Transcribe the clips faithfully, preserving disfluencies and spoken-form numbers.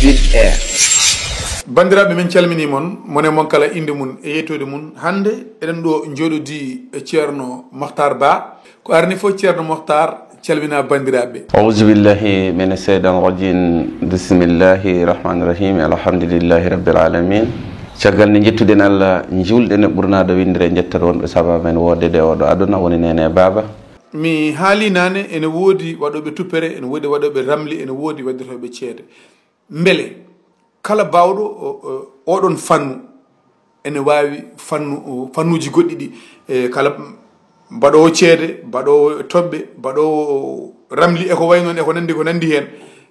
Sud Air. Banndiraaɓe, min calminii mon, mone mon kala innde mum e yettoode mum. Hannde eɗen ɗo njooɗodii e Ceerno Mohtar Ba. Ko arni fof, Ceerno Mohtar, calminaa banndiraaɓe. Auzubillahi mina sheytaani rajim. Bismillahi rahmaani rahim. Alhamdulillahi rabbil alamin. Caggal nde njettuɗen Allah, njuulɗen e ɓurnaaɗo winndere, njettoɗen wonɓe sababu men woodde e oɗo aduna, woni neene e baaba. Mi haalii naane, ene woodi waɗooɓe tuppere, ene woodi waɗooɓe ramli, ene woodi waɗirooɓe ceede. Mbele kala baawɗo o, o, oɗon fannu, ene waawi fannu, o, fannuuji goɗɗi ɗi, e kala mbaɗoowo ceede, mbaɗoowo toɓɓe, mbaɗoowo ramli e ko wayi noon, e ko nanndi, ko nanndi heen.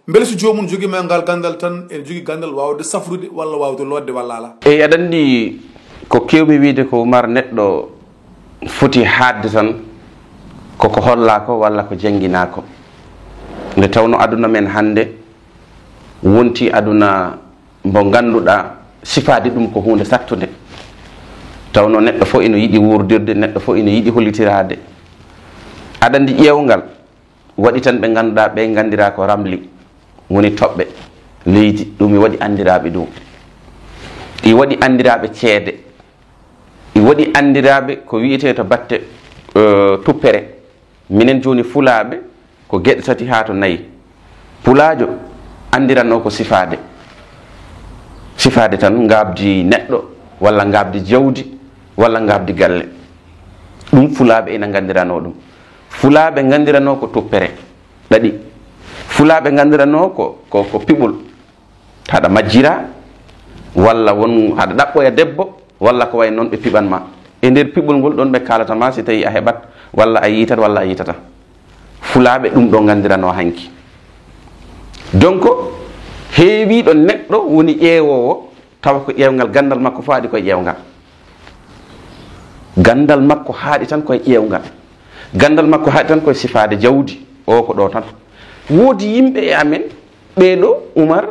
Mbele so joomum jogiima ngal ganndal tan, ene jogii ganndal waawde safrude walla waawde lootde walla alaa? Eyi, aɗa anndi ko keewmi wiyde ko Umar, neɗɗo foti haaɗde tan koko hollaa ko walla ko jannginaa ko. Nde tawnoo aduna men hannde wonti aduna mbo ngannduɗaa sifaade ɗum ko huunde sattunde. Tawnoo neɗɗo fof ina yiɗi wuurdirde, neɗɗo fof ina yiɗi hollitiraade. Aɗa anndi ƴeewngal waɗi tan ɓe ngannduɗaa ɓe nganndiraa ko ramli, woni toɓɓe leydi, ɗum e waɗi anndiraaɓe ɗum. Ɗi waɗi anndiraaɓe ceede, ɗi waɗi anndiraaɓe ko wiyetee to batte, eh, tuppere. Minen jooni Fulaaɓe ko geɗe tati haa to nayi. Pulaajo anndiranoo ko sifaade. Sifaade tan ngaabdi neɗɗo, walla ngaabdi jawdi, walla ngaabdi galle. Ɗum Fulaaɓe ina nganndiranoo ɗum. Fulaaɓe nganndiranoo ko tuppere. Ɗaɗi. Fulaaɓe nganndiranoo ko, ko, ko piɓol. Haɗa majjira, walla won haɗa ɗaɓɓoya debbo, walla ko wayi noon ɓe piɓan ma. E nder piɓol ngol ɗoon ɓe kaalata ma si tawii a heɓat, walla a yiitat, walla a yiitata. Fulaaɓe ɗum ɗo nganndiranoo hanki. Donc, heewiiɗo neɗɗo woni ƴeewoowo, tawa ko ƴeewngal, ganndal makko fof haaɗi koye ƴeewngal. Ganndal makko haaɗi tan koye ƴeewngal. Ganndal makko haaɗi tan koye sifaade jawdi, o ko ɗo tan. Woodi yimɓe e amen, ɓee ɗo, Umar,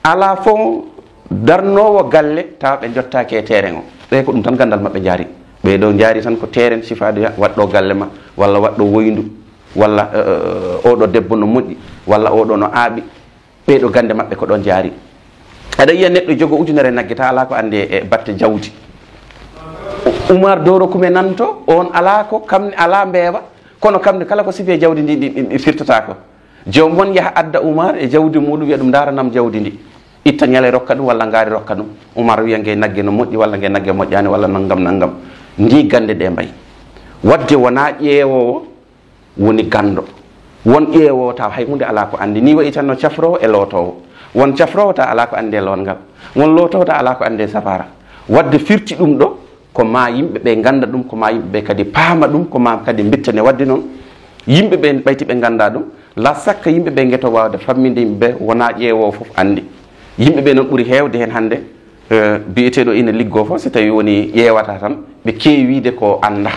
alaa fof darnoowo galle tawa ɓe njottaaki e teeren o. Ɓee ko ɗum tan ganndal maɓɓe njaari. Ɓee ɗo njaari tan ko teeren sifaade, ya, waɗɗo galle ma, walla waɗɗo woyndu, walla, eh, eh, oɗo debbo no moƴƴi, walla oɗo no aaɓi. Ɓee ɗo gannde maɓɓe ko ɗoon njaari. Aɗa yiya neɗɗo jogo ujunere nagge, ta alaa ko anndi e batte jawdi. Umar Doro Kume nanto, on alaa ko kam, alaa mbeewa, kono kam ne kala ko sifi e jawdi ndi, ɗi, ɗi, ɗi firtata ko. Joom mon yaha adda Umar e jawdi muɗum, wiya ɗum, "Ndaara nam jawdi ndi." Itta ñale rokka ɗum, walla ngaari rokka ɗum. Umar wiya, "Ngey nagge no moƴƴi," walla, "Ngey nagge moƴƴaani," walla nanngam, nanngam. Ndi gannde ɗe mbayi. Waɗde wonaa ƴeewoowo woni ganndo. Won ƴeewoowo taw hay huunde alaa ko anndi. Ni wayi tan no cafroowo e lootoowo. Won cafroowo taw alaa ko anndi e lootngal. Won lootoowo taw alaa ko anndi e safaara. Waɗde firti ɗum ɗo, ko ma yimɓe ɓe ngannda ɗum, ko ma yimɓe ɓe kadi paama ɗum, ko ma kadi mbittane. Waɗde noon, yimɓe ɓe ɓayti ɓe ngannda ɗum, la sakka yimɓe ɓe ngeto waawde famminde yimɓe ɓe, wonaa ƴeewoowo fof anndi. Yimɓe ɓe noon ɓuri heewde heen hannde, eh, biyeteeɗo ina liggoo fof, si tawii woni ƴeewata tan, ɓe keewi wiyde ko annda.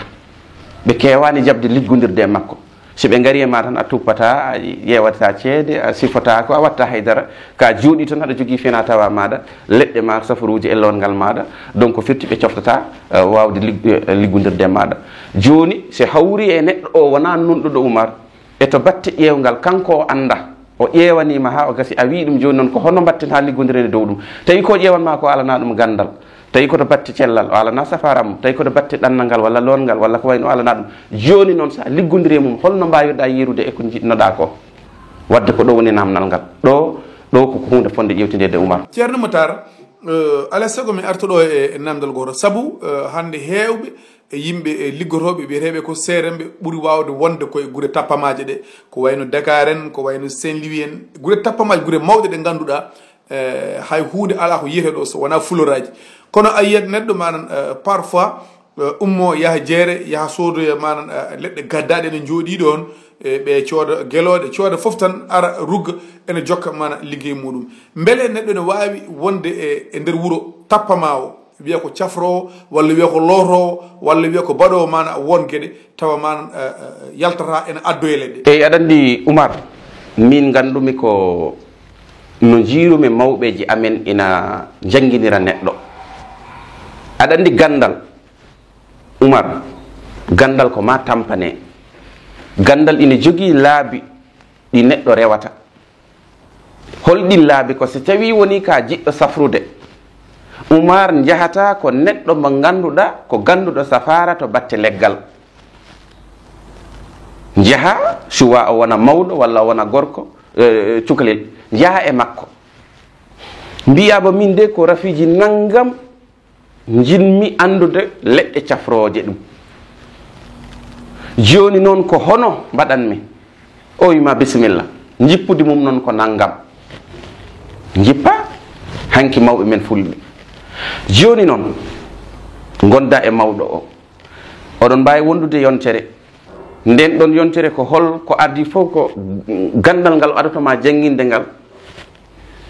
Ɓe keewaani jaɓde liggondirde e makko. Si ɓe ngarii e ma tan, a tuppataa, a ƴeewataa ceede, a sifotaako, a waɗtaa hay dara. Ka jooɗii tan, aɗa jogii fina tawa maaɗa, leɗɗe ma, safaruuji e lootngal maaɗa. Donc, firti ɓe coftataa, eh, waawde lig-, eh, liggondirde e maaɗa. Jooni, si hawri e neɗɗo o wonaa nunɗuɗo Umar, e to batte ƴeewngal, kanko o annda. O ƴeewanii ma haa o gasi, a wii ɗum, jooni noon ko hono mbaɗten haa liggondiren e dow ɗum? Tawi ko ƴeewan ma ko alanaa ɗum ganndal. Tawi ko to batte cellal, o alanaa safaara mum. Tawi ko to batte ɗannal ngal walla lootngal walla ko wayi no, o alanaa ɗum. Jooni noon, so a liggondiri e mum, holno mbaawirɗaa yeerude e ko njiɗnoɗaa ko? Waɗde ko ɗo woni naamnal ngal. Ɗo, ɗo ko huunde fotnde ƴeewtindeede, Umar. Ceerno Matar, eh, alaa e sago mi arta ɗo e, e naamndal gooto. Sabu, eh, hannde heewɓe e yimɓe, e liggotooɓe wiyeteeɓe ko seeremɓe ɓuri waawde wonde koye gure tappamaaje ɗe, ko wayi no Dakar en, ko wayi no Saint-Louis en, gure tappamaaje, gure mawɗe ɗe ngannduɗaa, eh, hay huunde alaa ko yiyetee ɗo so wonaa fuloraaji. Kono a yiyat neɗɗo, manan, eh, parfois, eh, ummo yaha jeere, yaha soodoya, manan, eh, leɗɗe gaddaaɗe ene njooɗii ɗoon, eh, ɓe cooda gelooɗe, cooda fof tan ara rugga ene jokka, manan, liggey muɗum. Mbele neɗɗo ene waawi wonde e, e nder wuro tappama o, wiya ko cafroowo, walla wiya ko lootoowo, walla wiya ko baɗoowo, manan, won geɗe, tawa, manan, eh, eh, yaltata ene addoya leɗɗe. Eyi, aɗa anndi, Umar, min nganndumi ko no njiirumi mawɓeeji amen ina njannginira neɗɗo. Aɗa anndi ganndal, Umar, ganndal ko ma tampane. Ganndal ina jogii laabi ɗi neɗɗo rewata. Hol ɗin laabi ko si tawii wonii ka jiɗɗo safrude? Umar, njahataa ko neɗɗo mo ngannduɗaa ko gannduɗo safaara to batte leggal. Njaha, suwa o wona mawɗo walla o wona gorko, eh, cukalel, njaha e makko. Mbiyaa bo min de ko rafiiji nanngam njiɗmi anndude leɗɗe cafrooje ɗum. Jooni noon ko hono mbaɗanmi? O wiima bisimilla. Njippudi mum noon ko nanngam. Njippa, hanki mawɓe men fulɓe. Jooni noon, ngonda e mawɗo o. Oɗon mbaawi wondude yontere. Nden ɗon yontere ko hol ko adii fof ko ganndal ngal o adotoma jannginde ngal,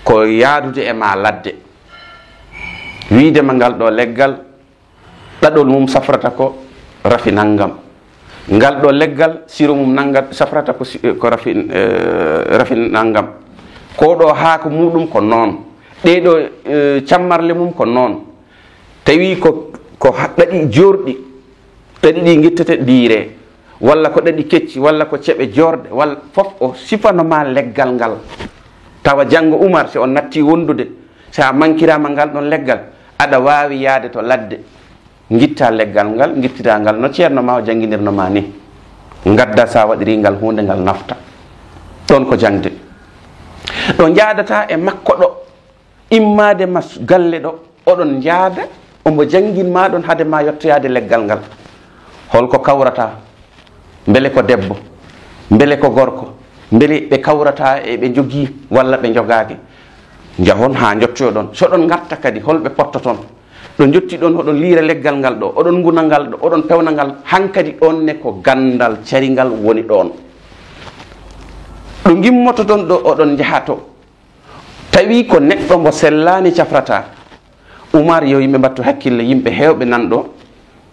ko yaadude e ma ladde. Wiide ma ngal ɗo leggal, ɗaɗol mum safrata ko rafi nanngam. Ngal ɗo leggal, siro mum nannga-, safrata ko si-, ko rafi, eh, rafi nanngam. Ko ɗo haako muɗum ko noon. Ɗee ɗo, eh, cammarle mum ko noon. Tawi ko, ko ha-, ɗaɗi joorɗi, ɗaɗi ɗi ngittete diire, walla ko ɗaɗi kecci, walla ko ceɓe joorɗe, walla fof o sifano ma leggal ngal. Tawa janngo Umar, si on natti wondude, si a mankiraama ngal ɗon leggal, aɗa waawi yaade to ladde, ngitta leggal ngal, ngittira ngal no ceerno ma o jannginirno ma ni. Ngadda sa waɗiri ngal huunde ngal nafta. Ɗon ko jaŋde. Ɗo njaadata e makko ɗo, immaade ma s-, galle ɗo, oɗon njaada, omo janngin ma ɗon hade ma yottoyaade leggal ngal. Holko kawrata? Mbele ko debbo? Mbele ko gorko? Mbele ɓe kawrata e ɓe njogii walla ɓe njogaaki? Njahon haa njottoyoɗon. So ɗon ngarta kadi, holɓe pottoton? Ɗo njotti ɗon, oɗon liira leggal ngal ɗo, oɗon nguna ngal ɗo, oɗon pewna ngal. Hankadi ɗon ne ko ganndal caringal woni ɗon. Ɗo ngimmotoɗon ɗo, oɗon njahato. Tawi ko neɗɗo mo sellaani cafrata. Umar, yo yimɓe mbattu hakkille, yimɓe heewɓe nan ɗo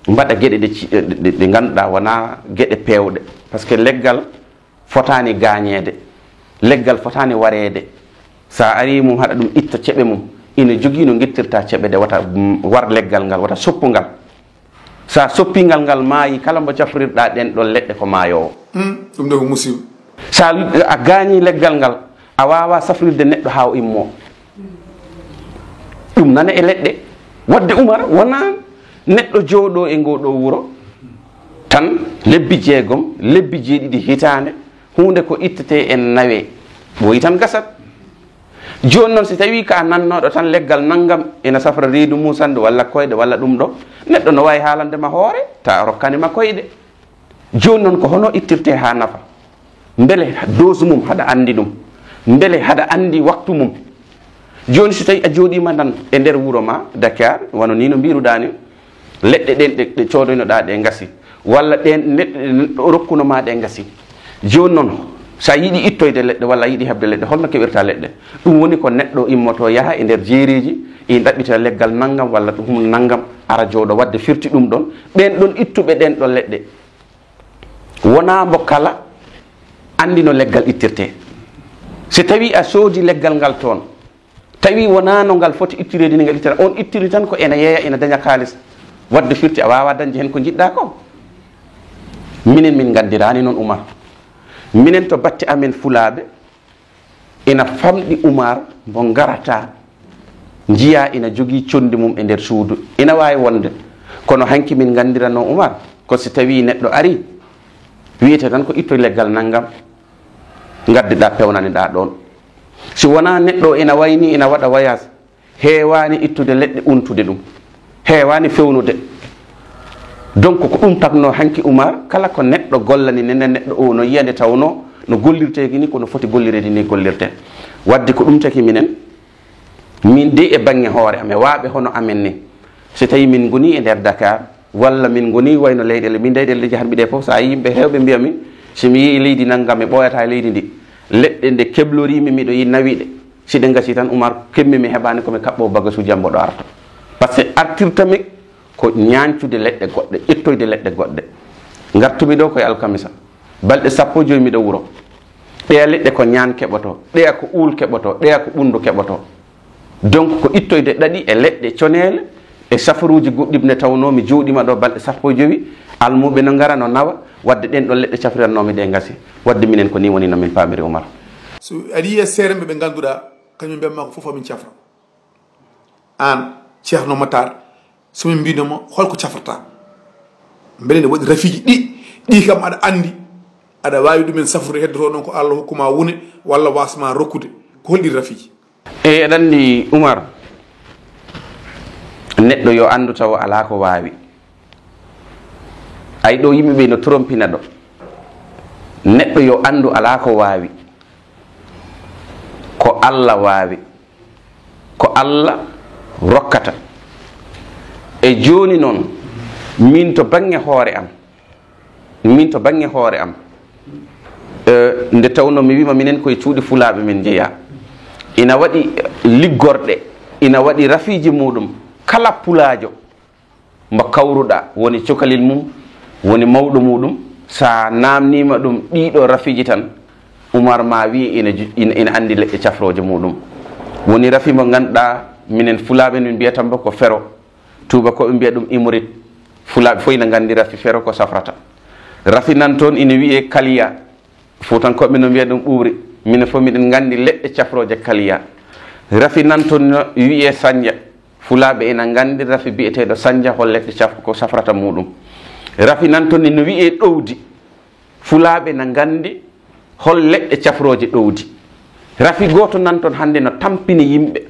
mbaɗa geɗe ɗe ci-, ɗe, ɗe, ɗe ngannduɗaa wonaa geɗe peewɗe. Par ce que leggal fotaani gaañeede, leggal fotaani wareede. Sa ari mum haɗa ɗum itta ceɓe mum, ina jogii no ngittirta ceɓe ɗe wata, mm, war leggal ngal, wata soppu ngal. Sa soppi ngal, ngal maayi, kala mbo cafrirɗa ɗen ɗon leɗɗe ko maayoowo. Hmm, ɗum de ko musiba. Sa a gaañi leggal ngal, a waawa safrirde neɗɗo haa o immo. Ɗum nana e leɗɗe. Wadde Umar wona neɗɗo jooɗo e ngo ɗo wuro tan lebbi jeegom, lebbi jeeɗiɗi hitaande, huunde ko ittete en nawe, ɓooyi tan gasat. Jooni noon, si tawii ka nannooɗo tan leggal nanngam ina safra reedu muusandu walla koyɗe walla ɗum ɗo, neɗɗo no waawi haalande ma hoore, ta rokkani ma koyɗe. Jooni noon, ko hono ittirte haa nafa? Mbele dose mum haɗa anndi ɗum? Mbele haɗa anndi waktu mum? Jooni, si tawii a jooɗiima tan e nder wuro ma, Dakar, wano ni no mbiruɗaa ni, leɗɗe ɗen ɗe, ɗe coodoynoɗaa ɗe ngasi, walla ɗen leɗɗe ɗe neɗɗo rokkuno ma ɗe ngasi. Jooni noon, so a yiɗi ittoyde leɗɗe walla a yiɗi heɓde leɗɗe, holno keɓirta leɗɗe? Ɗum woni ko neɗɗo immoto yaha e nder jeereeji, e ɗaɓɓita leggal nanngam walla ɗum huno nanngam, ara jooɗo. Wadde firti ɗum ɗon, ɓen ɗon ittuɓe ɗen ɗon leɗɗe, wonaa mbo kala anndi no leggal ittirte. Si tawii a soodi leggal ngal toon, tawi wonaa no ngal foti ittireede ni ngal ittira, on ittiri tan ko ena yeeya, ena daña kaalis. Wadde firti a waawaa dañde heen ko njiɗɗaa ko. Minen min nganndiraani noon Umar. Minen to batte amen fulaaɓe, ina famɗi Umar mbo ngarata, njiyaa ina jogii conndi mum e nder suudu. Ina waawi wonde, kono hanki min nganndiranoo Umar, ko si tawii neɗɗo ari, wiyete tan ko ittoy leggal nanngam, ngaddiɗaa, pewnaniɗaa ɗoon. Si wonaa neɗɗo ina wayni, ina waɗa voyage, heewaani ittude leɗɗe, untude ɗum, heewaani fewnude. Donc, ko ɗum taknoo hanki Umar, kala ko neɗɗo gollani nene neɗɗo o, no yiya nde tawnoo no gollirteeki ni, ko no foti gollireede ni gollirte. Wadde ko ɗum taki minen, min de e baŋŋe hoore amen, waaɓe hono amen ni, si tawii min ngoni e nder Dakar, walla min ngoni wayno leyɗeele, min leyɗeele ɗe njahatmi ɗe fof, so a yii yimɓe heewɓe mbiya mi, si mi yii leydi nanngam, mi ɓooyata e leydi ndi, leɗɗe nde kebloriimi, miɗo yi nawi ɗe. Si ɗe ngasi tan, Umar, kemmi mi heɓaani ko mi kaɓɓo bagasuuji am mboɗo arta. Par ce que artirta mi ko ñaancude leɗɗe goɗɗe, ƴettoyde leɗɗe goɗɗe. Ngartumi ɗo koye alkamisa. Balɗe sappo e joy miɗo wuro. Ɗeya leɗɗe ko ñaan keɓoto, ɗeya ko uul keɓoto, ɗeya ko ɓunndu keɓoto. Donc, ko ittoyde ɗaɗi e leɗɗe coneele e safaruuji goɗɗi nde tawnoo mi jooɗiima ɗo balɗe sappo e jowi, almuuɓe no ngara, no nawa, wadde ɗen ɗon leɗɗe cafrirannoomi ɗe ngasi. Wadde minen ko ni woni no min paamiri Umar. So aɗa yiya seeremɓe ɓe ngannduɗaa, kañum mbiyatma ko fof amin cafra. Aan, Ceerno Matar, so min mbiino ma, hol ko cafrata? Mbele ne waɗi rafiiji ɗi, ɗi kam aɗa anndi, aɗa waawi ɗumen safrude, heddoto noon ko Allah hokkuma wune, walla wasma rokkude. Ko hol ɗi rafiiji? Eyi, aɗa anndi, Umar, neɗɗo yo anndu tawa alaa ko waawi. Ay, ɗo yimɓe ɓe no trompina ɗo. Neɗɗo yo anndu alaa ko waawi. Ko Allah waawi. Ko Allah rokkata. E jooni noon, min to baŋnge hoore am, min to baŋnge hoore am, eh, nde tawnoo mi wiima minen koye cuuɗi fulaaɓe min njeyaa. Ina waɗi liggorɗe, ina waɗi rafiiji muɗum. Kala pulaajo mbo kawruɗaa, woni cukalel mum, woni mawɗo muɗum, so a naamniima ɗum ɗiɗo rafiiji tan, Umar, ma wiye ina ju-, ina, ina anndi leɗɗe cafrooje muɗum. Woni rafi mo ngannduɗaa, minen fulaaɓe min mbiyata mbo ko fero, tuubakooɓe mbiya ɗum imorit. Fulaaɓe fof ina nganndi rafi fero ko safrata. Rafi nan toon ina wiyee kaliya. Fuutankooɓe no mbiya ɗum ɓuuɓri. Minen fof miɗen nganndi leɗɗe cafrooje kaliya. Rafi nan toon no wiyee sannja. Fulaaɓe ina nganndi rafi biyeteeɗo sannja hol leɗɗe caf-, ko safrata muɗum. Rafi nan toon no wiyee ɗowdi. Fulaaɓe na nganndi hol leɗɗe cafrooje ɗowdi. Rafi gooto nan toon hannde no tampini yimɓe.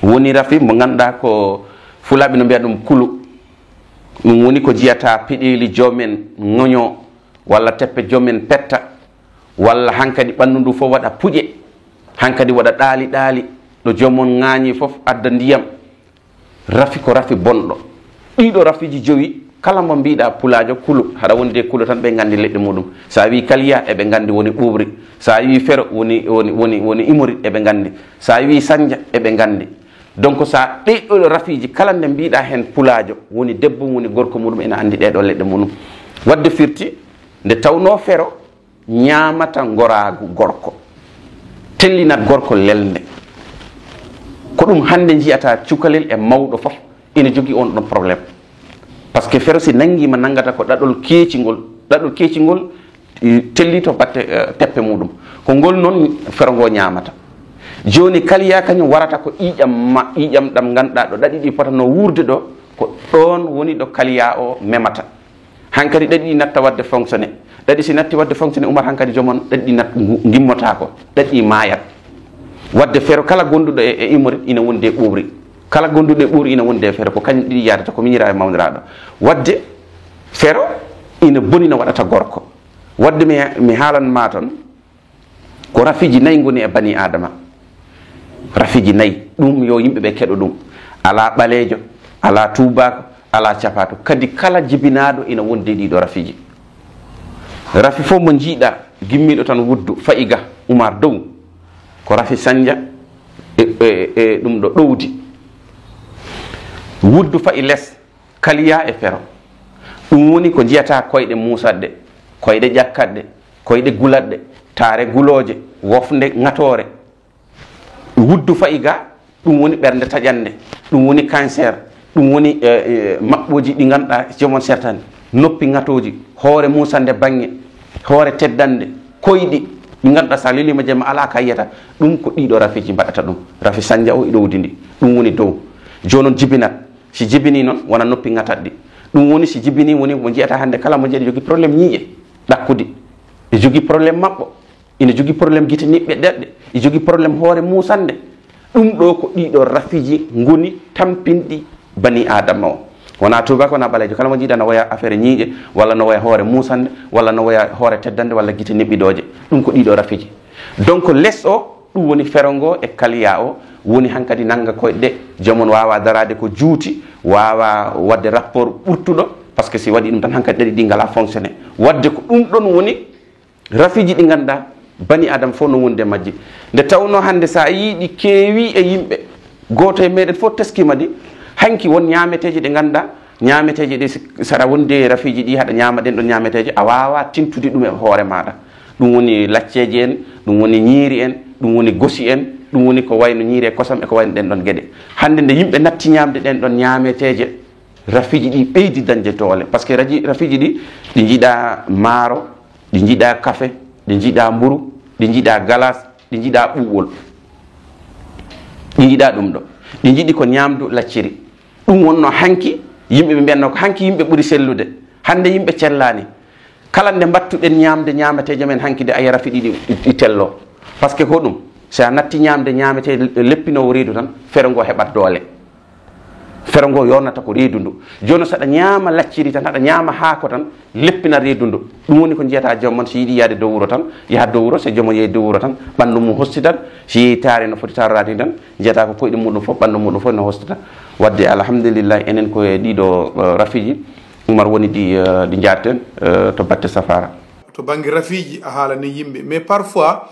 Woni rafi mo ngannduɗaa ko fulaaɓe no mbiya ɗum kulu. Ɗum woni ko njiyata peɗeeli joom en ŋoño, walla teppe joom en petta, walla hankadi ɓanndu ndu fof waɗa puƴe, hankadi waɗa ɗaali ɗaali, ɗo joom on ŋaañi fof adda ndiyam. Rafi ko rafi bonɗo. Ɗiɗo rafiiji jowi, kala mo mbiɗa pulaajo kulu, haɗa wondi e kulu tan ɓe nganndi leɗɗe muɗum. So a wii kaliya, eɓe nganndi woni ɓuuɓri. So a wii fero, woni, woni, woni, woni imorit, eɓe nganndi. So a wii sannja, eɓe nganndi. Donc, so a ɗiɗo rafiiji, kala nde mbiɗa heen pulaajo, woni debbo, woni gorko muɗum, ena anndi ɗeɗo leɗɗe muɗum. Wadde firti, nde tawnoo fero, ñaamata ngoraagu gorko, tellinat gorko lelnde. Ko ɗum hannde njiyata cukalel e mawɗo fof ina jogii on ɗon problème. Parce que fero si nanngiima, nanngata ko ɗaɗol keecingol, ɗaɗol keecingol, eh, tellito batte, eh, teppe muɗum. Ko ngol noon fero ngo ñaamata. Jooni kaliya kañum warata ko ƴiiƴam ma, ƴiiƴam ɗam ngannduɗaa ɗo ɗaɗi ɗi potano wuurde ɗo, ko ɗoon woni ɗo kaliya o memata. Hankadi ɗaɗi ɗi natta waɗde fonctionné. Ɗaɗi si natti waɗde fonctionné, Umar, hankadi joom on ɗaɗi ɗi nat-, ngu-, ngimmotaako. Ɗaɗi ɗi maayat. Waɗde fero kala gonduɗo e, e imorit ina wondi e ɓuuɓri. Kala gonduɗo e ɓuuɓri ina wondi e fero. Ko kañum ɗiɗi yaadata, ko miñiraaɓe mawniraaɗo. Waɗde fero ina boni no waɗata gorko. Waɗde mi, mi haalan ma tan, ko rafiiji nayi ngoni e bani Aadama. Rafiiji nayi. Ɗum yo yimɓe ɓe keɗo ɗum. Alaa ɓaleejo, alaa tuubaako, alaa capaato. Kadi kala jibinaaɗo ina wondi e ɗiɗo rafiiji. Rafi fof mo njiiɗa, gimmiiɗo tan wuddu, fa'i ga, Umar dow. Ko rafi sannja e, e, e ɗum ɗo ɗowdi. Wuddu fa'i les, kaliya e fero. Ɗum woni ko njiyata koyɗe muusatɗe, koyɗe ƴakkatɗe, koyɗe gulatɗe, taare gulooje, wofnde ŋatoore. Wuddu fa'i ga, ɗum woni ɓernde taƴannde, ɗum woni cancer, ɗum woni, eh, eh, maɓɓooji ɗi ngannduɗaa joom on sertani, noppi ŋatooji, hoore muusannde baŋŋe, hoore teddannde, koyɗi ɗi ngannduɗaa so a leliima jemma alaa ka yiyata. Ɗum ko ɗiɗo rafiiji mbaɗata ɗum. Rafi sannja o e ɗowdi ndi, ɗum woni dow. Jooni noon jibinat, si jibinii noon wona noppi ŋatatɗi. Ɗum woni si jibinii woni mo njiyata hannde kala mo njiyata jogii problème ñiiƴe ɗakkudi, e jogii problème maɓɓo. Ina jogii problème gite niɓɓe ɗeɗɗe, ina jogii problème hoore muusannde. Ɗum ɗo ko ɗiɗo rafiiji ngoni tampinɗi bani Aadama o. Wonaa tuubaako, wonaa ɓaleejo. Kala mo njiiɗa no waya affaire ñiiƴe, walla no waya hoore muusannde, walla no waya hoore teddannde, walla gite niɓɓiɗooje. Ɗum ko ɗiɗo rafiiji. Donc, les o, ɗum woni fero ngo e kaliya o, woni hankadi nannga koyɗe ɗe, joom on waawa daraade ko juuti, waawa waɗde rapport ɓurtuɗo, parce que si waɗi ɗum tan hankadi ɗaɗi ɗi ngalaa fonctionné. Waɗde ko ɗum ɗon woni rafiiji ɗi ngannduɗaa bani Aadama fof no wondi e majji. Nde tawnoo hannde so a yii ɗi keewi e yimɓe, gooto e meɗen fof teskiima ɗi, hanki won ñaameteeje ɗe ngannduɗaa, ñaameteeje ɗe si, so aɗa wondi e rafiiji ɗi, haɗa ñaama ɗen ɗon ñaameteeje, a waawaa tintude ɗum e hoore maaɗa. Ɗum woni lacceeje en, ɗum woni ñiiri en, ɗum woni gosi en, ɗum woni ko wayno ñiiri e kosam e ko wayno ɗen ɗon geɗe. Hannde nde yimɓe natti ñaamde ɗen ɗon ñaameteeje, rafiiji ɗi ɓeydi dañde doole, parce que raji-, rafiiji ɗi, ɗi njiɗa maaro, ɗi njiɗa kafe, ɗi njiɗa mburu, ɗi njiɗa galas, ɗi njiɗa ɓuuɓol, ɗi njiɗa ɗum ɗo, ɗi njiɗi ko ñaamdu lacciri. Ɗum wonno hanki, yimɓe ɓe mbiyanno ko hanki yimɓe ɓuri sellude. Hannde yimɓe cellaani. Kala nde mbattuɗen ñaamde ñaameteejo men hanki de, a yara fiɗi ɗi, ɗi, ɗi tello. Parce que ko ɗum, si a natti ñaamde ñaametee leppinowo reedu tan, fere ngo heɓat doole. Fere ngo yonata ko reedu ndu. Jooni so aɗa ñaama lacciri tan, aɗa ñaama haako tan, leppina reedu ndu. Ɗum woni ko njiyata joom mon, so yiɗi yahde dow wuro tan, yaha dow wuro, so joom on yehi dow wuro tan, ɓanndu mum hostitat, so yehi taare no foti taroraade ni tan, njiyata ko koyɗe muɗum fof, ɓanndu muɗum fof no hostita. Wadde alhamdulillah, enen ko e ɗiɗo, eh, rafiiji, Umar woni ɗi, eh, ɗi njaarten, eh, to batte safara. To bannge rafiiji a haalani yimɓe, mais parfois,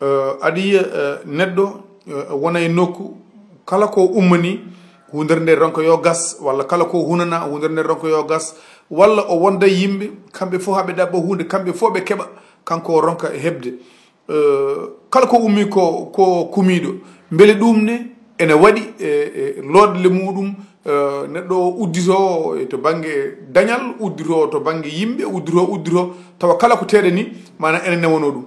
eh, aɗa yiya, eh, neɗɗo, eh, wona e nokku, kala ko ummani, hundere nde ronka yo gas, walla kala ko hunana, hundere nde ronka yo gas, walla o wonda e yimɓe, kamɓe fof haɓe ɗaɓɓa huunde, kamɓe fof ɓe keɓa, kanko o ronka e heɓde. Eh, kala ko ummi ko, ko kumiiɗo, mbele ɗum ne ene waɗi e, e looɗle muɗum, eh, neɗɗo o uddito e to bannge dañal, uddito to bannge yimɓe, uddito, uddito, tawa kala ko teeɗe ni, maanaam ene newano ɗum.